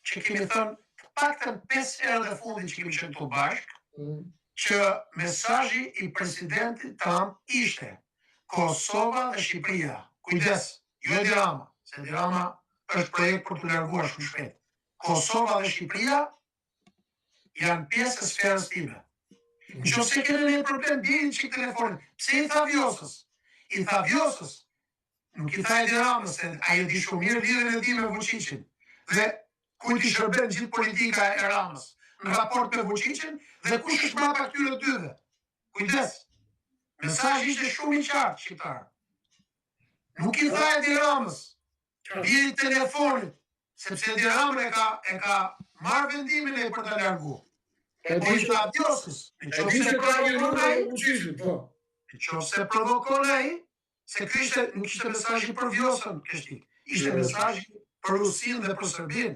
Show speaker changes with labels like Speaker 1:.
Speaker 1: që kemi thënë të paktën 5 herët e fundit që kemi qenë këtu bashkë, mm. që mesazhi i presidentit Trump ishte Kosova dhe Shqipëria. Kujdes, jo Edi Rama, se Edi Rama është projekt për t'u larguar shumë shpejt. Kosova dhe Shqipëria janë pjesë e sferës time. Në qoftë se keni një problem, bjeri një çikë telefonin. Pse i tha Vjosës? I tha Vjosës. Nuk i tha Edi Ramës, se ai e di shumë mirë lidhjen e tij me Vuçiqin. Dhe kujt i shërben gjithë politika e Ramës në raport me Vuçiqin dhe kush është mbrapa këtyre dyve. Kujdes. Mesazhi ishte shumë i qartë, shqiptar. Nuk i tha Edi Ramës, bjeri telefonit, sepse Edi Rama e ka e ka marrë vendimin e për ta largu.
Speaker 2: E
Speaker 1: po i tha Vjosës, në qoftë se provokon ai,
Speaker 2: po.
Speaker 1: Në qoftë se provokon ai, se ky ishte nuk ishte mesazhi për Vjosën, Kreshnik. Ishte mesazhi për Rusinë dhe për Serbinë.